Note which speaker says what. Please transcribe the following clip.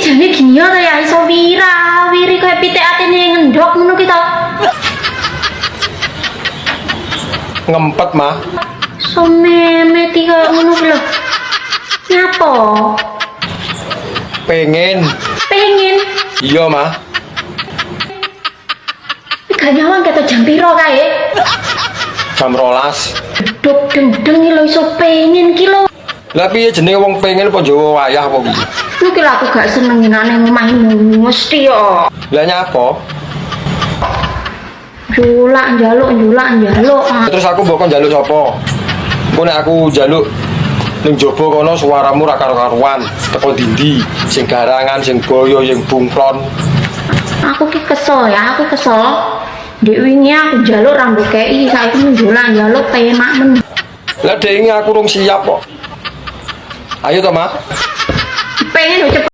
Speaker 1: jane gini ya ta ya iso wira-wiri kaya pitik atene ngendhok ngono ki to.
Speaker 2: Ngempet, Mah.
Speaker 1: Somemet iki kaya ngono ki lho. Nyapa?
Speaker 2: Pengen.
Speaker 1: Pengen.
Speaker 2: Iya, Mah.
Speaker 1: Gak nyawang ketok jam piro kae?
Speaker 2: Jam 12.
Speaker 1: Duk deng-deng iki lho iso pengen ki lho.
Speaker 2: Lah piye jenenge wong pengen apa Jawa wayah apa piye?
Speaker 1: Iki lho aku gak seneng nang omahmu mesti yo.
Speaker 2: Lah nyapa?
Speaker 1: Julak njaluk njulak njaluk. Ah.
Speaker 2: Terus aku mbok kon njaluk sapa? Engko nek aku njaluk ning jaba kono suaramu ra karo-karuan, teko dindi, sing garangan, sing boyo, sing bungklon.
Speaker 1: Aku ki kesel ya, aku kesel. Dek wingi aku njaluk ra mbok kei, saiki njulak njaluk penak men.
Speaker 2: Lah dek ini aku rung siap kok. Ayo to, Mah.
Speaker 1: Pengen